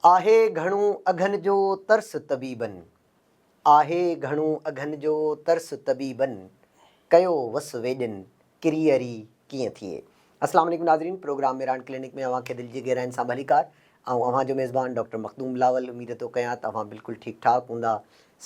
آهي گهڻو اگهن جو ترس طبيبن. آهي گهڻو اگهن جو ترس طبيبن، ڪيو وس ويڄن، ڪريئري ڪيئن ٿئي. اسلام عليڪم ناظرين پروگرام ميران ڪلينڪ ۾ اوهان کي دل جي گهراين سان ڀليڪار. آئون اوهان جو ميزبان ڊاڪٽر مخدوم بلاول اميد ٿو ڪيان ته اوهان بلڪل ٺيڪ ٺاڪ هوندا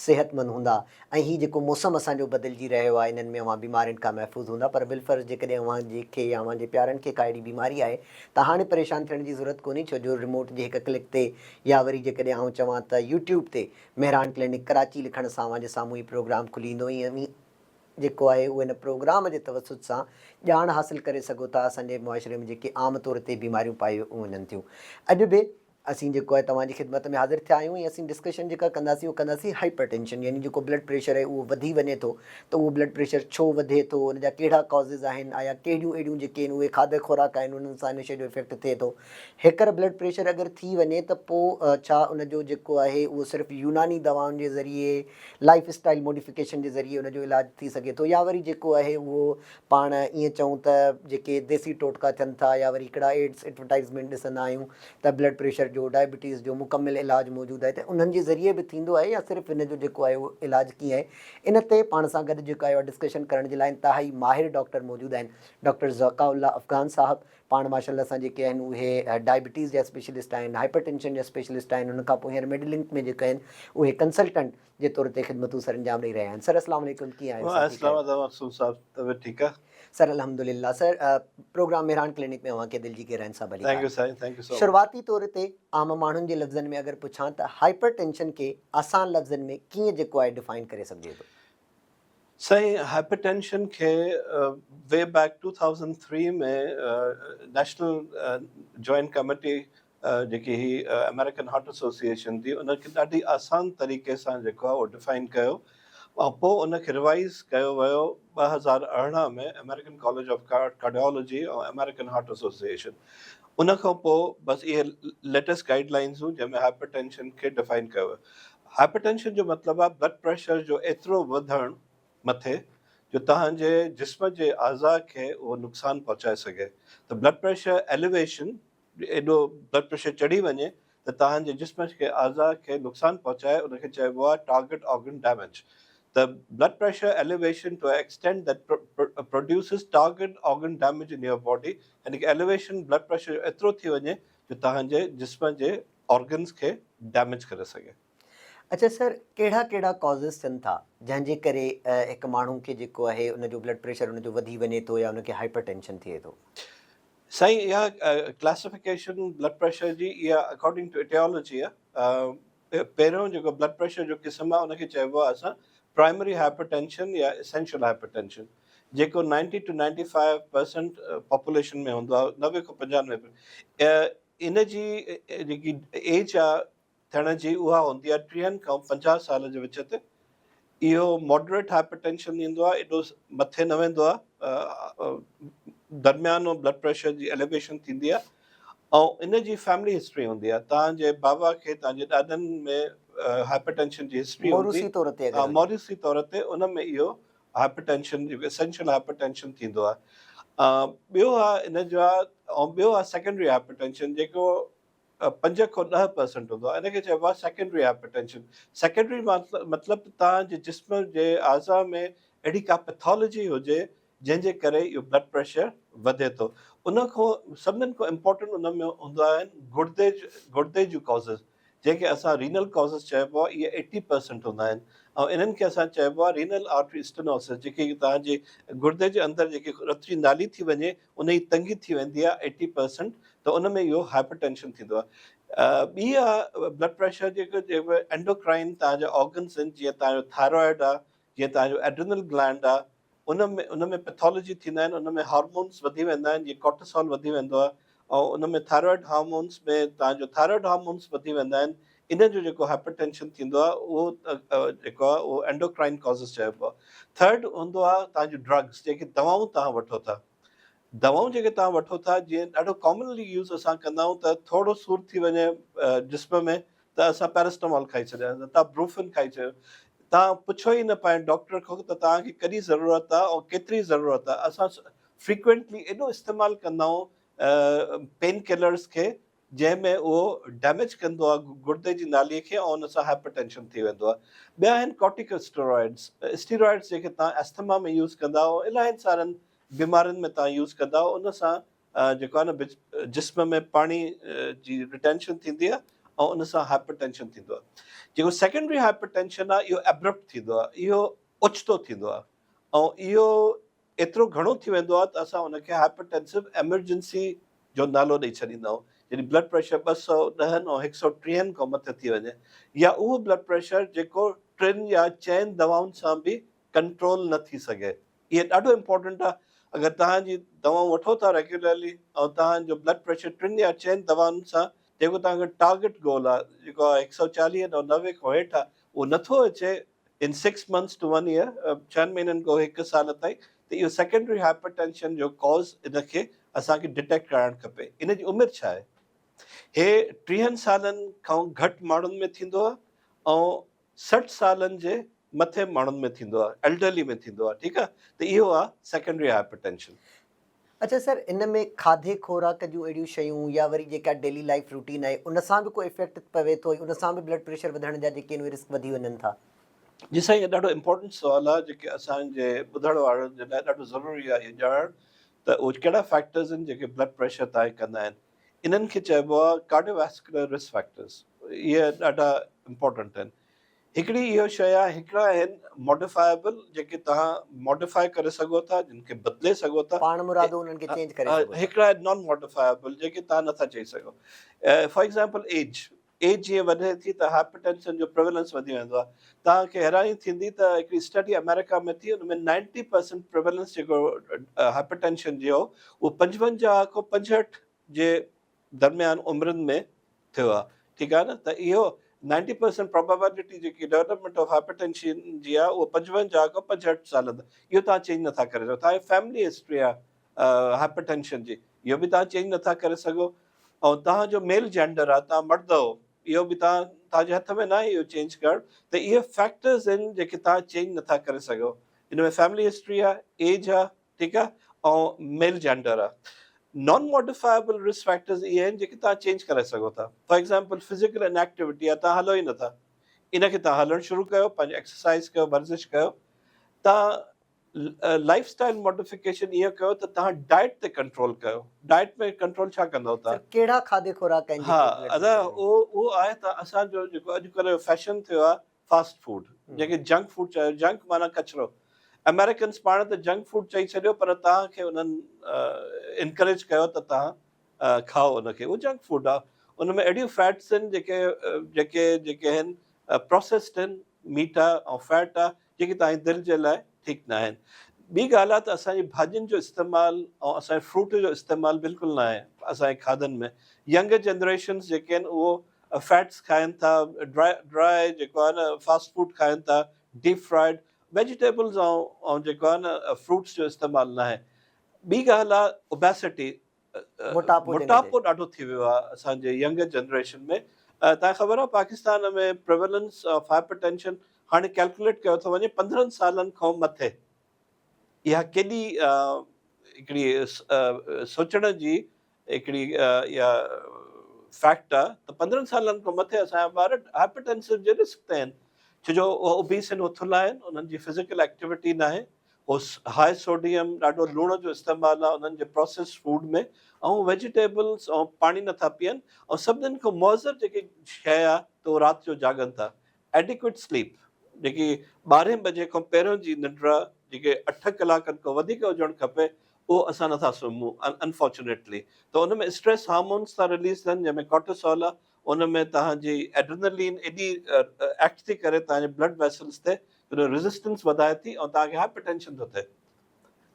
صحتمند هوندا ۽ هي جيڪو موسم اسان جو بدلجي رهيو آهي انهن ۾ اوهان بيمارين کان محفوظ هوندا پر بالفرض جيڪڏهن اوهان جي کي يا اوهان جي پيارن کي ڪا اهڙي بيماري آهي ته هاڻي پريشان ٿيڻ جي ضرورت ڪونهي ڇو جو ريموٽ جي هڪ ڪلڪ تي يا وري جيڪڏهن آئون چوان ته يوٽيوب تي مهراڻ ڪلينڪ ڪراچي لکڻ سان اوهان جي سامهون هي پروگرام کلي ايندو ۽ اوهين جيڪو آهي اهو هن پروگرام جي توسط سان ڄاڻ حاصل ڪري سگهو ٿا اسان جي معاشري ۾ جيڪي عام طور تي بيماريون پايون وڃن ٿيون اڄ به اسين جيڪو آهي توهان جي خدمت ۾ حاضر ٿيا آهيون ۽ اسين ڊسڪشن جيڪا ڪنداسين اهو ڪنداسين هائپر ٽينشن يعني جيڪو بلڊ پريشر آهي اهو وڌي وڃي ٿو ته اهو بلڊ پريشر ڇو وڌي ٿو ان جا ڪهڙا ڪازز آهن آيا ڪهڙيون اهڙيون جيڪي آهن اهي کاڌ خوراڪ آهن انهن سان ان شيء جو افيڪٽ ٿئي ٿو هيڪر بلڊ پريشر اگر ٿي وڃي ته پوء ڇا ان جو جيڪو آهي اهو صرف يوناني دوائن جي ذريعي لائف اسٽائل موڊيفڪيشن جي ذريعي ان جو علاج ٿي سگهي ٿو يا وري جيڪو آهي اهو پاڻ ائين چئون ته جيڪي ديسي ٽوٽڪا ٿين ٿا يا وري هڪڙا ايڊز ايڊورٽائيزمينٽ ڏسندا آهيون ته بلڊ پريشر جو ڊائبٽيز جو مڪمل علاج موجود آهي ته انهن جي ذريعي به ٿيندو آهي يا صرف ان جو جيڪو آهي اهو علاج ڪيئن آهي ان تي پاڻ سان گڏ جيڪو آهي ڊسڪشن ڪرڻ جي لاء انتهائي ماهر ڊاڪٽر موجود آهن ڊاڪٽر ذڪاء الله افغان صاحب پاڻ ماشاء الله سان جيڪي آهن اهي ڊائبٽيز جا اسپيشلسٽ آهن هائپر ٽينشن جا اسپيشلسٽ آهن ان کان پوء هينئر ميڊيلنڪ ۾ جيڪي آهن اهي ڪنسلٽنٽ جي طور تي خدمتون سرانجام ڏئي رهيا آهن سر اسلام عليڪم ڪيئن آهيو سر ٺيڪ آهيو مقصود صاحب طبيعت ٺيڪ آهي سر الحمدلله سر پروگرام مهراڻ ڪلينڪ ۾ اوهان کي دل جي گهراين سان ڀليڪار thank you سائين thank you سو شروعاتي طور تي عام ماڻهن جي لفظن ۾ اگر پڇان ته هائپر ٽينشن کي آسان لفظن ۾ ڪيئن جيڪو آهي ڊفائن ڪري سگهجي ٿو؟ سائين هائپر ٽينشن کي V back 2003 ۾ national joint committee جيڪي هي آمريڪن هارٽ ايسوسيئيشن ٿي ان کي ڏاڍي آسان طريقي سان جيڪو آهي اهو ڊفائن ڪيو ۽ پوء ان کي ريوائز ڪيو ويو 2018 ۾ American college of cardiology ۽ American heart association ان کان پوء بس اهي ليٽيسٽ گائيڊ لائنز هيون جنهن ۾ هائپر ٽينشن کي ڊفائن ڪيو ويو. هائپر ٽينشن جو مطلب آهي بلڊ پريشر جو ايترو وڌڻ مٿي جو توهان جي جسم جي اعضاء کي اهو نقصان پهچائي سگهي ته بلڊ پريشر ايليويشن ايڏو بلڊ پريشر چڙهي وڃي ته توهان جي جسم کي اعضاء کي نقصان پهچائي ان کي چئبو آهي ٽارگيٽ آرگن ڊيميج ته blood pressure elevation to extent that produces target organ damage in your body يعني ڪي ايليويشن بلڊ پريشر جو ايترو ٿي وڃي جو توهان جي جسم جي آرگنز کي ڊيميج ڪري سگهي. اڇا سر ڪهڙا ڪهڙا ڪازز ٿين ٿا جنهن جي ڪري هڪ ماڻهو کي جيڪو آهي ان جو بلڊ پريشر ان جو وڌي وڃي ٿو يا ان کي هائپر ٽينشن ٿئي ٿو؟ سائين اها ڪلاسيفڪيشن بلڊ پريشر جي اها اڪارڊنگ ٽو ايٽيالوجي آهي پهريون جيڪو بلڊ پريشر جو قسم آهي ان کي چئبو آهي اسان پرائمري هائپر ٽينشن يا اسينشل هائپر ٽينشن جيڪو 90 ٽو 95 پرسنٽ پاپوليشن ۾ هوندو آهي 90 کان 95 ان جي جيڪي ايج آهي ٿيڻ جي اها هوندي آهي ٽيهن کان 50 سال جي وچ تي اهو ماڊريٽ هائپر ٽينشن ايندو آهي ايڏو مٿي نه ويندو آهي درميانو بلڊ پريشر جي ايليويشن ٿيندي آهي ۽ ان جي فيملي هسٽري هوندي آهي توهان جي بابا کي توهان جي ڏاڏن ۾ هائپر ٽينشن جي هسٽري هوندي موروثي طور تي اگر موروثي طور تي ان ۾ اهو هائپر ٽينشن جيڪو اسينشل هائپر ٽينشن ٿيندو آهي ٻيو آهي ان جو آهي ۽ ٻيو آهي سيڪنڊري هائپر ٽينشن جيڪو 5 کان 10 پرسنٽ هوندو آهي ان کي چئبو آهي سيڪنڊري هائپر ٽينشن. سيڪنڊري مطلب ته توهان جي جسم جي اعضاء ۾ اهڙي ڪا پيٿالوجي هجي جنهن جي ڪري اهو بلڊ پريشر وڌي ٿو. ان کان سڀني کان امپورٽنٽ ان ۾ هوندا آهن گڙدي گڙدي جون ڪازز جنهن کي اسان رينل ڪازز چئبو آهي اهي ايٽي پرسنٽ هوندا آهن ۽ انهن کي اسان چئبو آهي رينل آرٽري اسٽينوسس جيڪي توهان جي گڙدي جي اندر جيڪي رت جي نالي ٿي وڃي ان جي تنگي ٿي ويندي آهي ايٽي پرسنٽ ته ان ۾ اهو هائپر ٽينشن ٿيندو آهي. ٻي آهي بلڊ پريشر جيڪو جيڪو اينڊوڪرائن توهان جا آرگنس آهن جيئن توهان جو ٿائرائڊ آهي جيئن توهان جو ايڊرنل گلينڊ آهي ان ۾ ان ۾ پيٿالوجي ٿيندا آهن ان ۾ هارمونس وڌي ويندا آهن جيئن ڪورٽيسول وڌي ويندو آهي ۽ ان ۾ ٿائرائڊ هارمونس ۾ توهان جو ٿائرائڊ هارمونس وڌي ويندا آهن ان جو جيڪو هائپر ٽينشن ٿيندو آهي اهو جيڪو آهي اهو اينڊوڪرائن ڪازز چئبو آهي. ٿرڊ هوندو آهي توهان جون ڊرگس جيڪي دوائون توهان وٺو ٿا دوائون جيڪي توهان وٺو ٿا جيئن ڏاڍو ڪامنلي يوز اسان ڪندا آهيون ته ٿورو سور ٿي وڃي جسم ۾ ته اسان پيراسٽامول کائي ڇڏيا توهان بروفن کائي ڇڏيو توهان پڇو ئي نه پنهنجي ڊاڪٽر کان ته توهان کي ڪڏهن ضرورت آهي ۽ ڪيتري ضرورت آهي اسان فريڪوينٽلي ايڏو استعمال ڪندا آهيون پين ڪلرس کي جنهن ۾ اهو ڊيميج ڪندو آهي گردي جي نالي کي ۽ ان سان هائپر ٽينشن ٿي ويندو آهي. ٻيا آهن ڪارٽيڪو اسٽيرائڊس، اسٽيرائڊس جيڪي توهان اسٿما ۾ يوز ڪندا آهيو الاهين سارن بيمارين ۾ توهان يوز ڪندا آهيو ان سان جيڪو آهي نه جسم ۾ پاڻي جي ريٽينشن ٿيندي آهي ۽ ان سان هائپر ٽينشن ٿيندو آهي. جيڪو سيڪنڊري هائپر ٽينشن آهي اهو ابرپٽ ٿيندو آهي اهو اوچتو ٿيندو آهي ۽ اهو ايترو گهڻو ٿي ويندو آهي ته اسان ان کي هائپرٽينسو ايمرجنسي جو نالو ڏئي ڇڏيندا آهيون جڏهن بلڊ پريشر ٻه سئو ڏهن ۽ هڪ سئو ٽيهن کان مٿي ٿي وڃي يا اهو بلڊ پريشر جيڪو ٽن يا چئن دوائن سان به ڪنٽرول نه ٿي سگهي. اهي ڏاڍو امپورٽنٽ آهي اگر توهان جي دوائون وٺو ٿا ريگيولرلي ۽ توهان جو بلڊ پريشر ٽن يا چئن دوائن سان جيڪو توهان جو ٽارگيٽ گول آهي جيڪو هڪ سئو چاليهن ۽ 90 کان هيٺ آهي اهو نٿو اچي in six months to one year ڇهن مهينن کان هڪ سال تائين ته اهو سيڪنڊري هائپر ٽينشن جو ڪاز ان کي اسان کي ڊٽيڪٽ ڪرائڻ کپي. ان جي عمر ڇا آهي؟ هي ٽيهن سالن کان گهٽ ماڻهن ۾ ٿيندو آهي ۽ 60 سالن جي مٿي ماڻهن ۾ ٿيندو آهي، ايلڊرلي ۾ ٿيندو آهي، ٺيڪ آهي ته اهو آهي سيڪنڊري هائپر ٽينشن. اڇا سر ان ۾ کاڌي خوراڪ جون اهڙيون شيون يا وري جيڪا ڊيلي لائيف روٽين آهي ان سان به ڪو افيڪٽ پوي ٿو ۽ ان سان به بلڊ پريشر وڌڻ جا جيڪي آهن اهي رسڪ وڌي وڃن ٿا. جي سائين اهو ڏاڍو امپورٽنٽ سوال آهي جيڪي اسان جي ٻڌڻ وارن جي لاء ڏاڍو ضروري آهي اهو ڄاڻڻ ته اهي ڪهڙا فيڪٽرز آهن جيڪي بلڊ پريشر طئي ڪندا آهن انهن کي چئبو آهي ڪارڊيو ويسڪولر رسڪ فيڪٽرز اهي ڏاڍا امپورٽنٽ آهن هڪڙي اهو شيء آهي، هڪڙا آهن ماڊيفائيبل جيڪي توهان ماڊيفائي ڪري سگهو ٿا، جن کي بدلي سگهو ٿا. پاڻمرادو انهن کي چينج ڪري سگهو ٿا. هڪڙا آهن نان ماڊيفائيبل جيڪي توهان نٿا چئي سگهو. فار ايگزامپل ايج، ايج جيئن وڌي ٿي ته هائپرٽينشن جو پريويلنس وڌي ويندو آهي. توهان کي حيراني ٿيندي ته هڪڙي اسٽڊي آمريڪا ۾ ٿي ان ۾ نائنٽي پرسنٽ پريويلنس جيڪو هائپرٽينشن جو هو اهو 55 کان 65 جي درميان عمرن ۾ ٿيو آهي ٺيڪ آهي نه ته اهو نائنٽي پرسنٽ پرابيبلٽي جيڪي ڊولپمينٽ آف هائپرٽينشن جي آهي اهو 55 کان 65 سالن تائين اهو توهان چينج نٿا ڪري سگهو توهان جي فيملي هسٽري آهي هائپرٽينشن جي اهو به توهان چينج نٿا ڪري سگهو ۽ توهان جو ميل جينڊر آهي توهان مرد آهو اهو به توهان توهان جي هٿ ۾ ناهي اهو چينج ڪرڻ ته اهي فيڪٽرز آهن جيڪي توهان چينج نٿا ڪري سگهو ان ۾ فيملي هسٽري آهي ايج آهي ٺيڪ آ ۽ ميل جينڊر آ نان ماڊيفائبل رسڪ فيڪٽرز اهي آهن جيڪي توهان چينج ڪرائي سگهو ٿا for example physical in activity آ توهان هلو ئي نٿا ان کي توهان هلڻ شروع ڪيو پنهنجي ايڪسرسائز ڪيو ورزش ڪيو توهان لائف اسٽائل ماڊيفڪيشن ائين ڪيو ته توهان ڊائٽ تي ڪنٽرول ڪيو ڊائٽ ۾ ڪنٽرول ڇا ڪندو توهان ڪهڙا کاڌي خوراڪ آهن ها ادا اهو اهو آهي ته اسان جو جيڪو اڄڪلهه جو فيشن ٿيو آهي فاسٽ فوڊ جنهن کي جنڪ فوڊ چيو جنڪ معنيٰ ڪچرو آمريڪنس پاڻ ته جنڪ فوڊ چئي ڇڏيو پر توهان کي انهن انڪريج ڪيو ته توهان کائو ان کي اهو جنڪ فوڊ آهي ان ۾ اهڙيون فيٽس آهن جيڪي جيڪي جيڪي آهن پروسيسڊ آهن ميٽ آهي ۽ فيٽ آهي جيڪي توهان جي دل جي لاء ٺيڪ نه آهن ٻي ڳالهه آهي ته اسان جي ڀاڄين جو استعمال ۽ اسان جي فروٽ جو استعمال بلڪل نه آهي اسان جي کاڌن ۾ ينگر جنريشنس جيڪي آهن اهو فيٽس کائن ٿا ڊرائي جيڪو آهي نه فاسٽ فوڊ کائن ٿا ڊيپ فرائيڊ ويجيٽيبلز ۽ جيڪو آهي نه فروٽس جو استعمال ناهي ٻي ڳالهه آهي اوبيسٽي موٽاپو ڏاڍو ٿي ويو آهي اسان جي ينگر جنريشن ۾ تان خبر آهي پاڪستان ۾ پريولنس آف هائپر ٽينشن هاڻي ڪيلڪوليٽ ڪيو ٿو وڃي 15 سالن کان مٿي اها ڪيڏي هڪڙي سوچڻ جي هڪڙي اها فيڪٽ آ ته 15 سالن کان مٿي اسان جا ٻار هائپرٽينسو جي رسڪ تي آهن ڇو جو اهي اوبيس آهن اهي ٿلها آهن انهن جي فزيڪل ايڪٽيوٽي ناهي هو هاء سوڊيم ڏاڍو لوڻ جو استعمال آ انهن جي پروسيس فوڊ ۾ ۽ ويجيٽيبلس ۽ پاڻي نٿا پيئن ۽ سڀني کان معذر جيڪي شيء آ ته اهو رات جو جاڳن ٿا Adequate Sleep، جيڪي ٻارهين بجي کان پهريون جي ننڊ جيڪي اٺ ڪلاڪن کان وڌيڪ هجڻ کپي اهو اسان نٿا سمهون Unfortunately ته ان ۾ اسٽريس هارمونز ٿا رليز ٿين جنهن ۾ ڪارٽيسول آهي ان ۾ توهان جي ايڊرنلين ايڏي ايڪٽ ٿي ڪري توهان جي بلڊ ويسلز تي ان جو ريزسٽنس وڌائي ٿي ۽ توهان کي هائپر ٽينشن ٿو ٿئي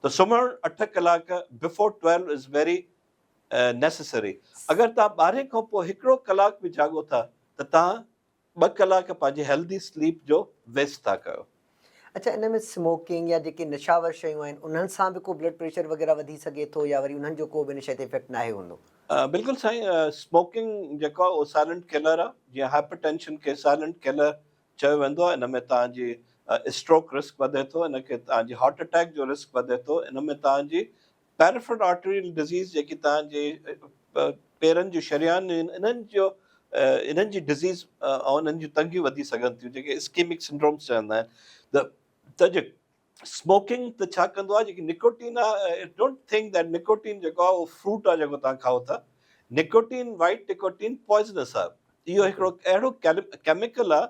ته سمهڻ اٺ ڪلاڪ بفور 12 از ويري نيسيسري اگر توهان ٻارهين کان پوء هڪڙو ڪلاڪ به جاڳو ٿا ته توهان ٻه ڪلاڪ پنهنجي هيلدي سليپ جو ويسٽ ٿا ڪيو. اڇا ان ۾ سموڪنگ يا جيڪي نشاور شيون آهن انهن سان به ڪو بلڊ پريشر وغيره وڌي سگهي ٿو يا وري انهن جو ڪو به ان شيء تي افيڪٽ ناهي هوندو؟ بلڪل سائين سموڪنگ جيڪو آهي اهو سائلنٽ ڪلر آهي جيئن هائپر ٽينشن کي سائلنٽ ڪلر چيو ويندو آهي ان ۾ توهان جي اسٽروڪ رسڪ وڌي ٿو ان کي توهان جي هارٽ اٽيڪ جو رسڪ وڌي ٿو ان ۾ توهان جي پيريفرل آرٽريل ڊزيز جيڪي توهان جي پيرن جون شريانيون آهن انهن جو انهن جي ڊزيز ۽ انهن جون تنگيون وڌي سگهن ٿيون جيڪي اسڪيمڪ سنڊرومس چوندا آهن ته ته جي اسموڪنگ ته ڇا ڪندو آهي جيڪي نڪوٽين آهي don't think that nicotine جيڪو آهي اهو فروٽ آهي جيڪو توهان کائو ٿا نڪوٽين وائٽ نڪوٽين پوائزنس آهي اهو هڪڙو اهڙو ڪيميڪل آهي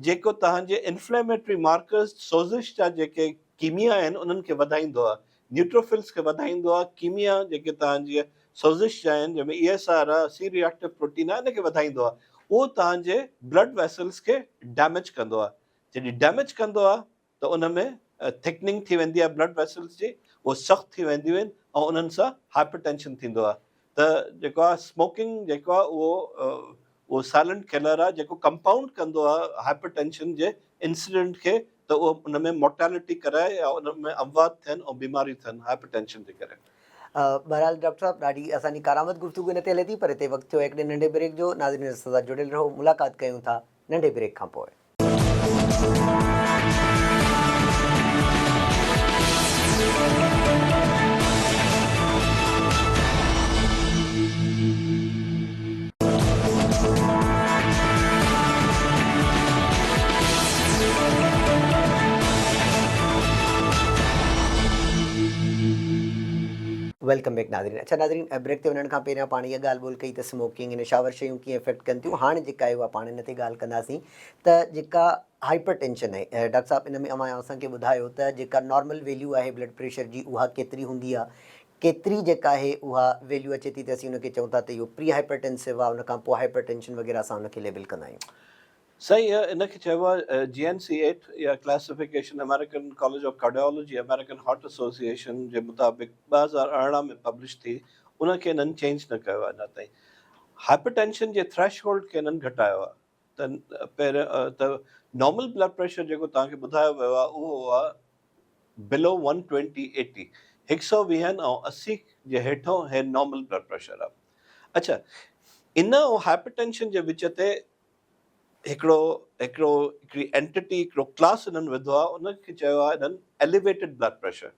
جيڪو توهان جي انفليميٽري مارڪرز، سوزش جا جيڪي ڪيميا آهن انهن کي وڌائيندو آهي، نيوٽروفلز کي وڌائيندو آهي، ڪيميا جيڪي توهان جي سوزش جا آهن جنهن ۾ اي ايس آر آهي، سي ريئڪٽو پروٽين آهي ان کي وڌائيندو آهي، اهو توهان جي بلڊ ويسلز کي ڊيميج ڪندو آهي، جڏهن ڊيميج ڪندو آهي ته ان ۾ ٿڪننگ ٿي ويندي آهي بلڊ ويسلز جي، اهي سخت ٿي وينديون آهن ۽ انهن سان هائپر ٽينشن ٿيندو آهي ته جيڪو آهي اسموڪنگ جيڪو آهي اهو اهو سائلنٽ ڪلر آهي جيڪو ڪمپائونڊ ڪندو آهي هائپر ٽينشن جي انسيڊنٽ کي ته اهو ان ۾ مورٽيلٽي ڪرائي يا ان ۾ اموات ٿين ۽ بيماريون ٿين هائپر ٽينشن جي ڪري. بهرحال ڊاڪٽر صاحب ڏاڍي اسان جي ڪارآمد گفتگو ان تي هلي ٿي پر هتي وقت ٿيو آهي هڪڙي ننڍي بريڪ جو ناظرين اسان سان جڙيل رهو ملاقات ڪيون ٿا ننڍي بريڪ کان پوء. Welcome back ناظرين اڇا ناظرين بريڪ تي وڃڻ کان پهريان پاڻ اها ڳالهه ٻولهه ڪئي ته سموڪنگ ۽ نشاور شيون ڪيئن افيڪٽ ڪن ٿيون هاڻ جيڪا آهي اها پاڻ ان تي ڳالهه ڪنداسين ته جيڪا هائپر ٽينشن آهي ڊاڪٽر صاحب ان ۾ اوهان اسان کي ٻڌايو ته جيڪا نارمل ويليو آهي بلڊ پريشر جي اها ڪيتري هوندي آهي ڪيتري جيڪا آهي اها ويليو اچي ٿي ته اسين ان کي چئون ٿا ته اهو پري هائپر ٽينسو آهي ان کان پوء هائپر ٽينشن وغيره اسان ان کي ليبل ڪندا آهيون. سائين ان کي چئبو آهي جي اين سي ايٽ يا classification American college of cardiology American heart association جي مطابق 2018 ۾ پبلش ٿي ان کي انهن چينج نه ڪيو آهي اڃا تائين هائپر ٽينشن جي ٿريش هولڊ کي انهن گهٽايو آهي ته پهريون ته نارمل بلڊ پريشر جيڪو توهان کي ٻڌايو ويو آهي اهو آهي بلو ون ٽوئنٽي ايٽي هڪ سئو ويهن ۽ 80 جي هيٺون هي نارمل بلڊ پريشر آهي اڇا ان ۽ هائپر ٽينشن جي وچ تي هڪڙو هڪڙو هڪڙي اينٽيٽي هڪڙو ڪلاس انهن وڌو آهي ان کي چيو آهي انهن elevated blood pressure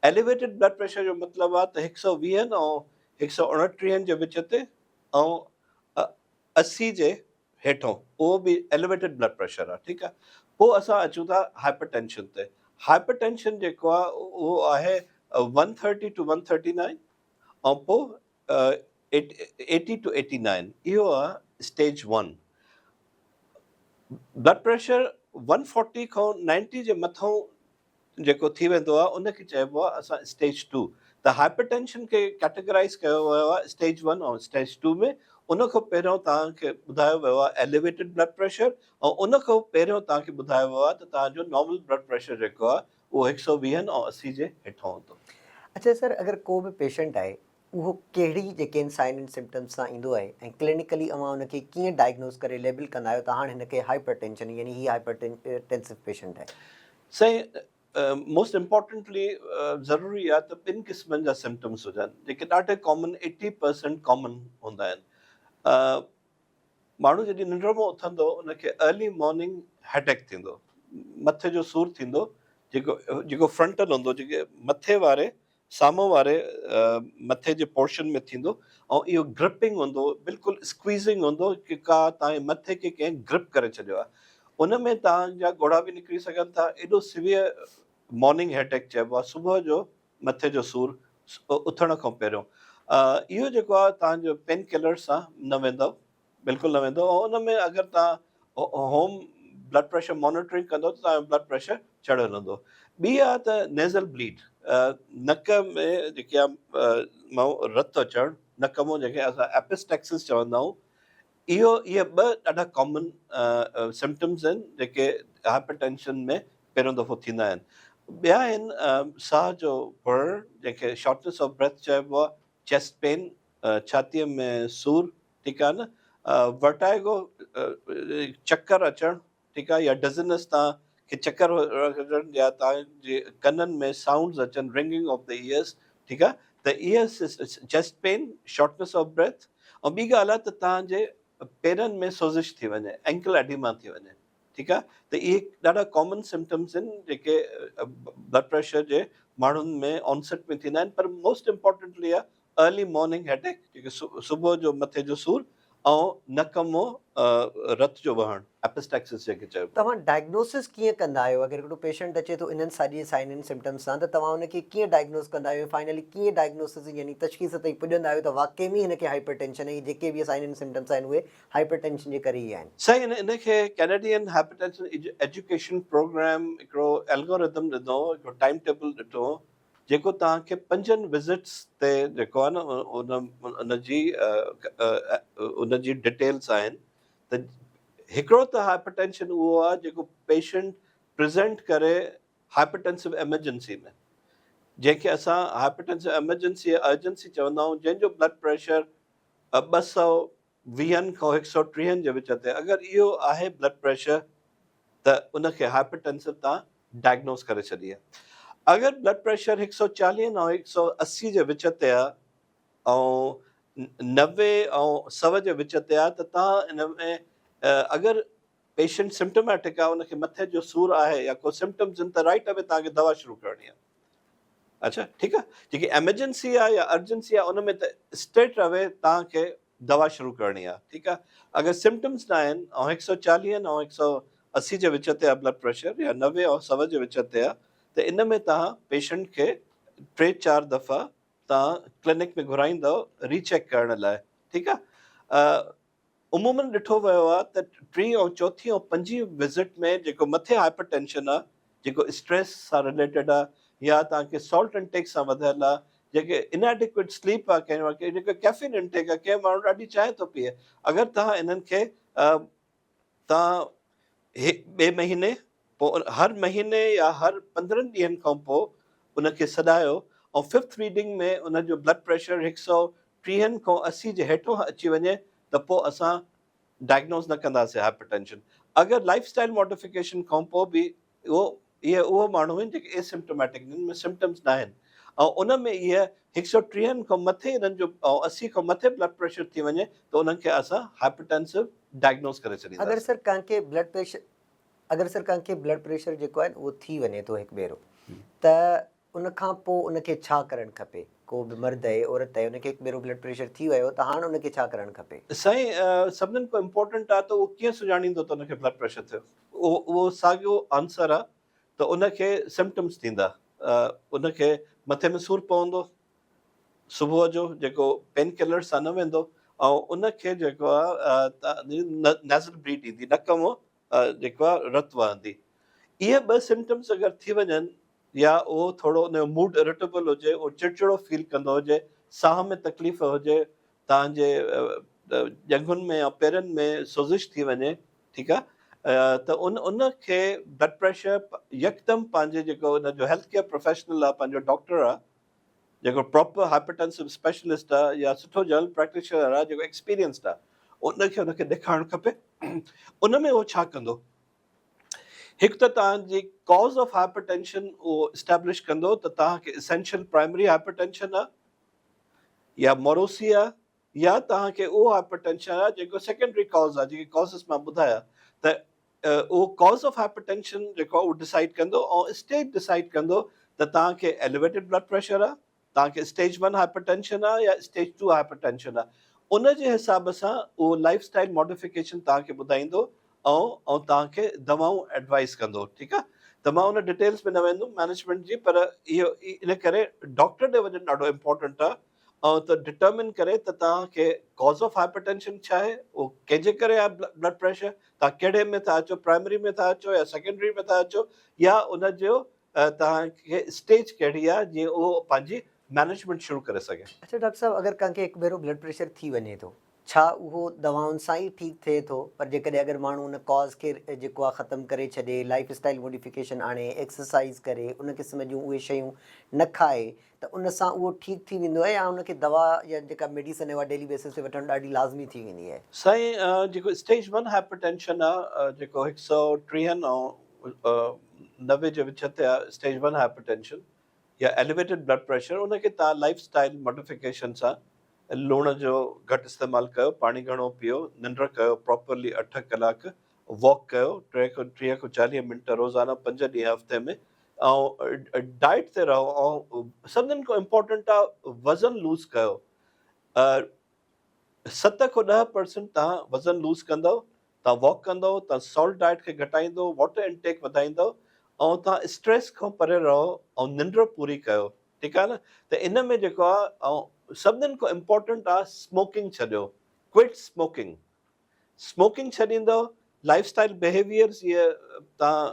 elevated blood pressure جو مطلب آهي ته هڪ سئو ويهن ۽ هڪ سئو اڻٽيهن جي وچ تي ۽ 80 جي هيٺون اهو به ايليويٽيڊ بلڊ پريشر آهي ٺيڪ آهي پوء اسان اچون ٿا هائپر ٽينشن تي هائپر ٽينشن جيڪو آهي اهو آهي 130 ٽو 139 ۽ پوء 80 ٽو 89 اهو آهي اسٽيج ون بلڊ پريشر 140 کان 90 جي مٿون جيڪو ٿي ويندو آهي ان کي چئبو آهي اسان اسٽيج ٽو ته هائپر ٽينشن کي ڪيٽيگرائز ڪيو ويو آهي اسٽيج ون ۽ اسٽيج ٽو ۾ ان کان پهريون توهان کي ٻڌايو ويو آهي ايليويٽيڊ بلڊ پريشر ۽ ان کان پهريون توهان کي ٻڌايو ويو آهي ته توهان جو نارمل بلڊ پريشر جيڪو آهي اهو هڪ سئو ويهن ۽ 80 جي هيٺان هوندو. اڇا سر اگر ڪو به پيشنٽ آهي اهو ڪهڙي جيڪي آهن سائن اينڊ سمپٽمز سان ايندو آهي ۽ ڪلينيڪلي اوهان ان کي ڪيئن ڊائگنوز ڪري ليبل ڪندا آهيو ته هاڻ هن کي هائپر ٽينشن يعني هي هائپر ٽينسو پيشنٽ آهي. سائين موسٽ امپورٽنٽلي ضروري آهي ته ٻن قسمن جا سمپٽمز هجن جيڪي ڏاڍي ڪامن 80% ڪامن هوندا آهن ماڻهو جڏهن ننڊ مان اٿندو ان کي ارلي مارننگ هيڊيڪ ٿيندو مٿي جو سور ٿيندو جيڪو جيڪو فرنٽل هوندو جيڪي مٿي واري سامهون واري مٿي جي پورشن ۾ ٿيندو ۽ اهو گرپنگ هوندو بلڪل اسڪويزنگ هوندو ڪي ڪا تان جي مٿي کي ڪنهن گرپ ڪري ڇڏيو آهي ان ۾ تان جا ڳوڙها به نڪري سگهن ٿا ايڏو سويئر مارننگ هيڊيڪ چئبو آهي صبح جو مٿي جو سور اٿڻ کان پهريون اهو جيڪو آهي تان جو پين ڪلر سان نه ويندو بلڪل نه ويندو ۽ ان ۾ اگر توهان هوم بلڊ پريشر مانيٽرنگ ڪندو ته توهان جو بلڊ پريشر چڙهيل هوندو. ٻي آهي ته نيزل بليڊ نڪ ۾ جيڪي آهي مان رت اچڻ نڪ مان جنهن کي اسان ايپسٽيڪسس چوندا آهيون اهو اهي ٻه ڏاڍا ڪامن سمپٽمز آهن جيڪي هائپر ٽينشن ۾ پهريون دفعو ٿيندا آهن. ٻيا آهن ساهه جو ڦرڻ جنهن کي شارٽنس آف بريٿ چئبو آهي چيسٽ پين ڇاتيء ۾ سور ٺيڪ آ نه ورٽائگو چڪر اچڻ ٺيڪ آ يا ڊزنس تان کي چڪر اچڻ يا تان جي ڪنن ۾ سائونڊز اچن رنگنگ آف the years ٺيڪ آ ته اهي chest pain shortness of breath ۽ ٻي ڳالهه آ ته تان جي پيرن ۾ سوزش ٿي وڃي اينڪل ايڊيما ٿي وڃي ٺيڪ آ ته اهي ڏاڍا ڪامن سمپٽمز آهن جيڪي بلڊ پريشر جي ماڻهن ۾ آنسيٽ ۾ ٿيندا آهن پر موسٽ امپورٽنٽلي آ ارلي مارننگ هيڊيڪ جيڪي صبح جو مٿي جو سور ۽ نڪ مون رت جو وهڻ ايپسٽيڪسس جنهن کي چئبو. توهان ڊائگنوسس ڪيئن ڪندا آهيو اگر هڪڙو پيشنٽ اچي ٿو انهن ساڄي سائن اينڊ سمپٽمس سان ته توهان ان کي ڪيئن ڊائگنوز ڪندا آهيو ۽ فائنلي ڪيئن ڊائگنوسس يعني تشخيص تائين پڄندا آهيو ته واقعي ۾ هن کي هائپر ٽينشن ۽ جيڪي به سائن اينڊ سمپٽمس آهن اهي هائپر ٽينشن جي ڪري ئي آهن. سائين ان کي ڪينيڊين هائپرٽينشن ايجوڪيشن پروگرام هڪڙو الگورٿم ڏنو هڪڙو ٽائيم ٽيبل ڏٺو جيڪو توهان کي پنجن وزٽس تي جيڪو آهي نه ان ان جي ان جي ڊيٽيلس آهن ته هڪڙو ته هائپر ٽينشن اهو آهي جيڪو پيشنٽ پريزنٽ ڪري هائپر ٽينسو ايمرجنسي ۾ جنهن کي اسان هائپر ٽينسو ايمرجنسي يا ارجنسي چوندا آهيون جنهن جو بلڊ پريشر ٻه سئو ويهن کان هڪ سئو ٽيهن جي وچ تي اگر اهو آهي بلڊ پريشر ته ان کي هائپر ٽينسو تان ڊائگنوز ڪري ڇڏي اگر بلڊ پريشر هڪ سئو چاليهن ۽ هڪ سئو 80 جي وچ تي آهي ۽ 90 ۽ 100 جي وچ تي آهي ته تان ان ۾ اگر پيشنٽ سمپٽوميٽڪ آهي ان کي مٿي جو سور آهي يا ڪو سمپٽمز آهن ته رائٽ اوي تان کي دوا شروع ڪرڻي آهي اڇا ٺيڪ آ جيڪي ايمرجنسي آ يا ارجنسي آ ان ۾ ته اسٽريٽ اوي توهان کي دوا شروع ڪرڻي آ ٺيڪ آ اگر سمپٽمس نه آهن ۽ هڪ سئو چاليهن ۽ هڪ سئو 80 جي وچ تي آ بلڊ پريشر يا 90 ۽ 100 جي وچ تي آ ته ان ۾ توهان پيشنٽ کي ٽي چار دفعا توهان ڪلينڪ ۾ گهرائيندؤ ري چيڪ ڪرڻ لاء ٺيڪ آ عموماً ڏٺو ويو آهي ته ٽين ۽ چوٿين ۽ پنجين وزٽ ۾ جيڪو مٿي هائپر ٽينشن آهي جيڪو اسٽريس سان رليٽيڊ آهي يا توهان کي سالٽ انٽيڪ سان وڌيل آهي جيڪي اناڊيڪويٽ سليپ آهي ڪنهن وقت جيڪو ڪيفين انٽيڪ آهي ڪنهن ماڻهو ڏاڍي چانهه ٿو پيئي اگر توهان انهن کي توهان ٻئي مهيني پوء هر مهيني يا هر 15 ڏينهن کان پوء ان کي سڏايو ۽ ففٿ ريڊنگ ۾ ان جو بلڊ پريشر هڪ سئو ٽيهن کان 80 جي هيٺو اچي وڃي ته پوء اسان ڊائگنوز نه ڪنداسين هائپر ٽينشن اگر لائف اسٽائل ماڊيفڪيشن کان پوء به اهو اهي اهو ماڻهو آهن جيڪي ايسمپٽوميٽڪ جن ۾ سمپٽمز ناهن ۽ ان ۾ اهي هڪ سئو ٽيهن کان مٿي انهن جو ۽ 80 کان مٿي بلڊ پريشر ٿي وڃي ته انهن کي اسان هائپرٽينسو ڊائگنوز ڪري اگر ڇڏينداسين. سر ڪنهن کي بلڊ پريشر اگر سر ڪنهن کي بلڊ پريشر جيڪو آهي اهو ٿي وڃي ٿو هڪ ڀيرو ته ان کان پوء ان کي ڇا ڪرڻ کپي ڪو به مرد اهي عورت اهي ان کي هڪ ڀيرو بلڊ پريشر ٿي ويو ته هاڻ ان کي ڇا ڪرڻ کپي؟ سائين سڀنن کان امپورٽنٽ آهي ته اهو ڪيئن سڃاڻيندو ته ان کي بلڊ پريشر ٿيو اهو ساڳيو آنسر آهي ته ان کي سمپٽمس ٿيندا ان کي مٿي ۾ سور پوندو صبح جو جيڪو پين ڪلر سان نه ويندو ۽ ان کي جيڪو آهي نيزل بليڊ ايندي نڪ مان جيڪو آهي رت وهندي اهي ٻه سمپٽمس اگر ٿي وڃن يا اهو ٿورو ان جو موڊ ارٽيبل هجي اهو چڙچڙو فيل ڪندو هجي ساهه ۾ تڪليف هجي توهان جي ڄنگهن ۾ يا پيرن ۾ سوزش ٿي وڃي ٺيڪ آ ته ان ان کي بلڊ پريشر يڪدم پنهنجي جيڪو ان جو هيلٿ ڪيئر پروفيشنل آ پنهنجو ڊاڪٽر آ جيڪو پراپر هائپرٽينسو اسپيشلسٽ آ يا سٺو جنرل پريڪٽيشنر آ جيڪو ايڪسپيرينسڊ آ ان کي ان کي ڏيکارڻ کپي ان ۾ اهو ڇا ڪندو هڪ ته توهان جي ڪاز آف هائپر ٽينشن اهو اسٽيبلش ڪندو ته توهان کي اسينشل پرائمري هائپر ٽينشن آ يا موروثي آ يا توهان کي اهو هائپر ٽينشن آ جيڪو سيڪنڊري ڪاز آ جيڪي ڪازز مان ٻڌايا ته اهو ڪاز آف هائپر ٽينشن جيڪو آ اهو ڊسائيڊ ڪندو ۽ اسٽيج ڊسائيڊ ڪندو ته توهان کي ايليويٽيڊ بلڊ پريشر آ توهان کي اسٽيج ون هائپر ٽينشن آ يا اسٽيج ٽو هائپر ٽينشن آ ان جي حساب سان اهو لائف اسٽائل ماڊيفڪيشن توهان کي ٻڌائيندو ۽ ۽ توهان کي دوائون ايڊوائز ڪندو ٺيڪ آ ته مان ان ڊيٽيلز ۾ نه ويندم مينيجمينٽ جي پر اهو ان ڪري ڊاڪٽر ڏي وڃڻ ڏاڍو امپورٽنٽ آ ۽ ته ڊٽرمن ڪري ته توهان کي ڪاز آف هائپر ٽينشن ڇا آهي اهو ڪنهن جي ڪري آهي بلڊ پريشر توهان ڪهڙي ۾ ٿا اچو پرائمري ۾ ٿا اچو يا سيڪنڊري ۾ ٿا اچو يا ان جو توهان کي اسٽيج ڪهڙي آهي جيئن اهو پنهنجي مينيجمينٽ شروع ڪري سگهي. اڇا ڊاڪٽر صاحب اگر ڪنهن کي هڪ ڀيرو بلڊ پريشر ٿي وڃي ٿو ڇا اهو دوائن سان ئي ٺيڪ ٿئي ٿو پر جيڪڏهن اگر ماڻهو ان ڪاز کي جيڪو آهي ختم ڪري ڇڏي لائف اسٽائل موڊيفڪيشن آڻي ايڪسرسائز ڪري ان قسم جون اهي شيون نه کائي ته ان سان اهو ٺيڪ ٿي ويندو آهي يا ان کي دوا يا جيڪا ميڊيسن آهي اها ڊيلي بيسس تي وٺڻ ڏاڍي لازمي ٿي ويندي آهي. سائين جيڪو اسٽيج ون هائپر ٽينشن آ جيڪو هڪ سئو ٽيهن ۽ 90 جي وچ تي آ اسٽيج ون هائپر ٽينشن يا ايليويٽيڊ بلڊ پريشر ان کي تان لائف اسٽائل ماڊيفڪيشن سان لوڻ جو گهٽ استعمال ڪيو، پاڻي گهڻو پيئو، ننڊ ڪيو پراپرلي اٺ ڪلاڪ، واڪ ڪيو ٽي کان 30 کان 40 منٽ روزانه پنج ڏينهن هفتي ۾ ۽ ڊائيٽ تي رهو ۽ سڀني کان امپورٽنٽ آ وزن لوز ڪيو. 7 کان 10% توهان وزن لوز ڪندؤ، توهان واڪ ڪندؤ، توهان سالٽ ڊائٽ کي گهٽائيندؤ، واٽر انٽيڪ وڌائيندؤ ۽ توهان اسٽريس کان پري رهو ۽ ننڊ پوري ڪيو ٺيڪ آهي نه ته ان ۾ جيڪو آهي ۽ سڀنين کان امپورٽنٽ آهي اسموڪنگ ڇڏيو ڪوئٽ اسموڪنگ اسموڪنگ ڇڏيندؤ لائف اسٽائل بهيويئرز اهي توهان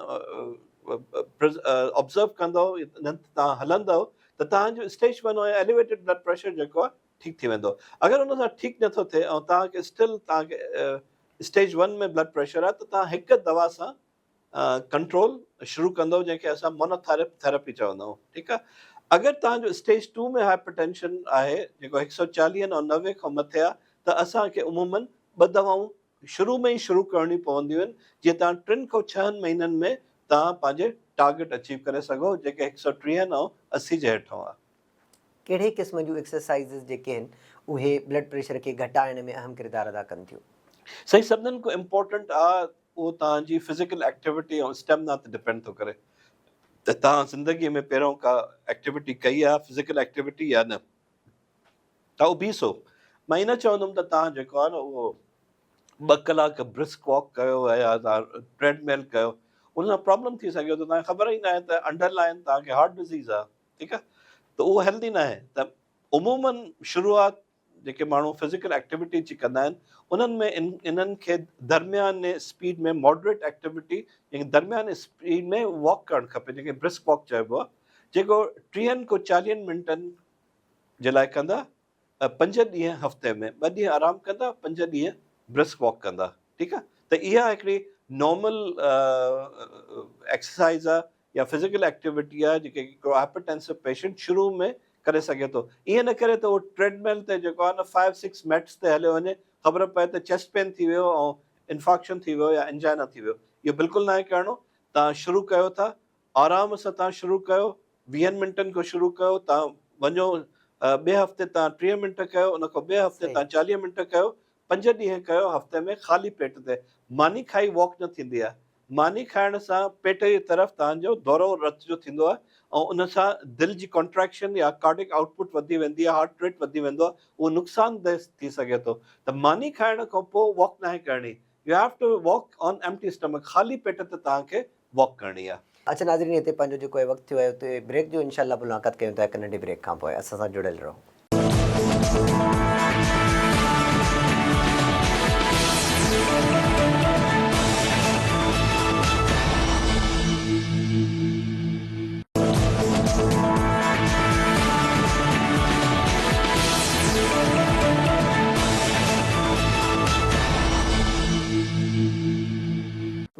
آبزرو ڪندؤ انهن تي توهان هلندؤ ته توهان جو stage one ۽ elevated blood pressure جيڪو آهي ٺيڪ ٿي ويندو. اگر ان سان ٺيڪ نٿو ٿئي ۽ توهان کي اسٽل توهان کي اسٽيج ون ۾ بلڊ پريشر آهي ته توهان هڪ دوا سان ڪنٽرول شروع ڪندو جنهن کي اسان مونوٿيراپي ٿيراپي چوندا آهيون ٺيڪ آهي. اگر توهان جو اسٽيج ٽو ۾ هائپر ٽينشن آهي جيڪو هڪ سؤ چاليهن ۽ 90 کان مٿي آهي ته اسان کي عمومن ٻه دوائون شروع ۾ ئي شروع ڪرڻيون پونديون آهن جيئن توهان ٽن کان ڇهن مهينن ۾ توهان پنهنجي ٽارگيٽ اچيو ڪري سگهو جيڪي هڪ سؤ ٽيهن ۽ 80 جي هيٺان آهي. ڪهڙي قسم جون ايڪسرسائيزز جيڪي آهن اهي بلڊ پريشر کي گهٽائڻ ۾ اهم ڪردار ادا ڪن ٿيون؟ سائين سڀنن کان امپورٽنٽ آ اهو توهان جي فزيڪل ايڪٽيوٽي ۽ اسٽيمنا تي ڊپينڊ ٿو ڪري ته توهان زندگي ۾ پهريون ڪا ايڪٽيوٽي ڪئي آ فزيڪل ايڪٽيوٽي يا نه ته اوبيس هو مان ائين نه چوندم ته توهان جيڪو آ نه اهو ٻه ڪلاڪ برسڪ واڪ ڪيو يا توهان ٽريڊ ميل ڪيو ان سان پرابلم ٿي سگهي ٿو توهان کي خبر ئي ناهي ته انڊر لائن توهان کي هارٽ ڊزيز آ ٺيڪ آ ته اهو هيلدي ناهي ته عمومن شروعات جيڪي ماڻهو فزيڪل ايڪٽيوٽي جي ڪندا آهن انهن ۾ انهن کي درمياني اسپيڊ ۾ ماڊريٽ ايڪٽيوٽي يعني درمياني اسپيڊ ۾ واڪ ڪرڻ کپي جنهن کي برسڪ واڪ چئبو آهي جيڪو ٽيهن کان چاليهن منٽن جي لاء ڪندا پنج ڏينهن هفتي ۾ ٻه ڏينهن آرام ڪندا پنج ڏينهن برسڪ واڪ ڪندا ٺيڪ آ ته اها هڪڙي نارمل ايڪسرسائز آ يا فزيڪل ايڪٽيوٽي آ جيڪي هڪڙو هائپرٽينسو پيشنٽ شروع ۾ ڪري سگهي ٿو ائين نه ڪري ته اهو ٽريڊ مل تي جيڪو آ نه فائيو سڪس ميٽس تي هليو وڃي خبر پئي ته چيسٽ پين ٿي ويو ۽ انفارڪشن ٿي ويو يا انجائنا ٿي ويو اهو بلڪل ناهي ڪرڻو تان شروع ڪيو ٿا آرام سان تان شروع ڪيو ويهن منٽن کان شروع ڪيو تان وڃو ٻئي هفتي تان 30 منٽ ڪيو ان کان ٻئي هفتي تان 40 منٽ ڪيو پنج ڏينهن ڪيو هفتي ۾ خالي پيٽ تي ماني کائي واڪ نه ٿيندي آهي ماني کائڻ سان پيٽ جي طرف تان جو دورو رت جو ٿيندو آهي ۽ ان سان دل جي ڪانٽريڪشن يا ڪارڊيڪ آئوٽ پٽ وڌي ويندي آهي هارٽ ريٽ وڌي ويندو آهي اهو نقصان ده ٿي سگهي ٿو ته ماني کائڻ کان پوء واڪ ناهي ڪرڻي you have to walk on empty stomach خالي پيٽ تي توهان کي واڪ ڪرڻي آ. اڇا ناظرين هتي پنهنجو جيڪو هي وقت ٿيو آهي اتي بريڪ جو انشاء الله ملاقات ڪيون ٿا هڪ ننڍي بريڪ کان پوء اسان سان جڙيل رهو.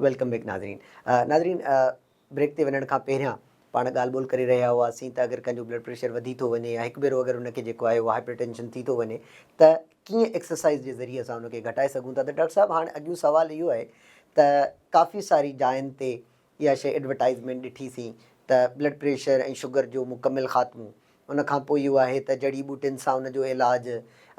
Welcome back ناظرين ناظرين بريڪ تي وڃڻ کان پهريان پاڻ ڳالهه ٻولهه ڪري رهيا هئاسين ته اگر ڪنهن جو بلڊ پريشر وڌي ٿو وڃي يا هڪ ڀيرو اگر ان کي جيڪو آهي اهو هائپر ٽينشن ٿي ٿو وڃي ته ڪيئن ايڪسرسائز جي ذريعي اسان ان کي گهٽائي سگهون ٿا ته ڊاڪٽر صاحب هاڻ اڳيون سوال اهو آهي ته ڪافي ساري جاين تي اها شيء ايڊورٽائزمينٽ ڏٺي سين ته بلڊ پريشر ۽ شگر جو مڪمل خاتمو ان کان پوء اهو آهي ته جڙي ٻوٽين سان ان جو علاج،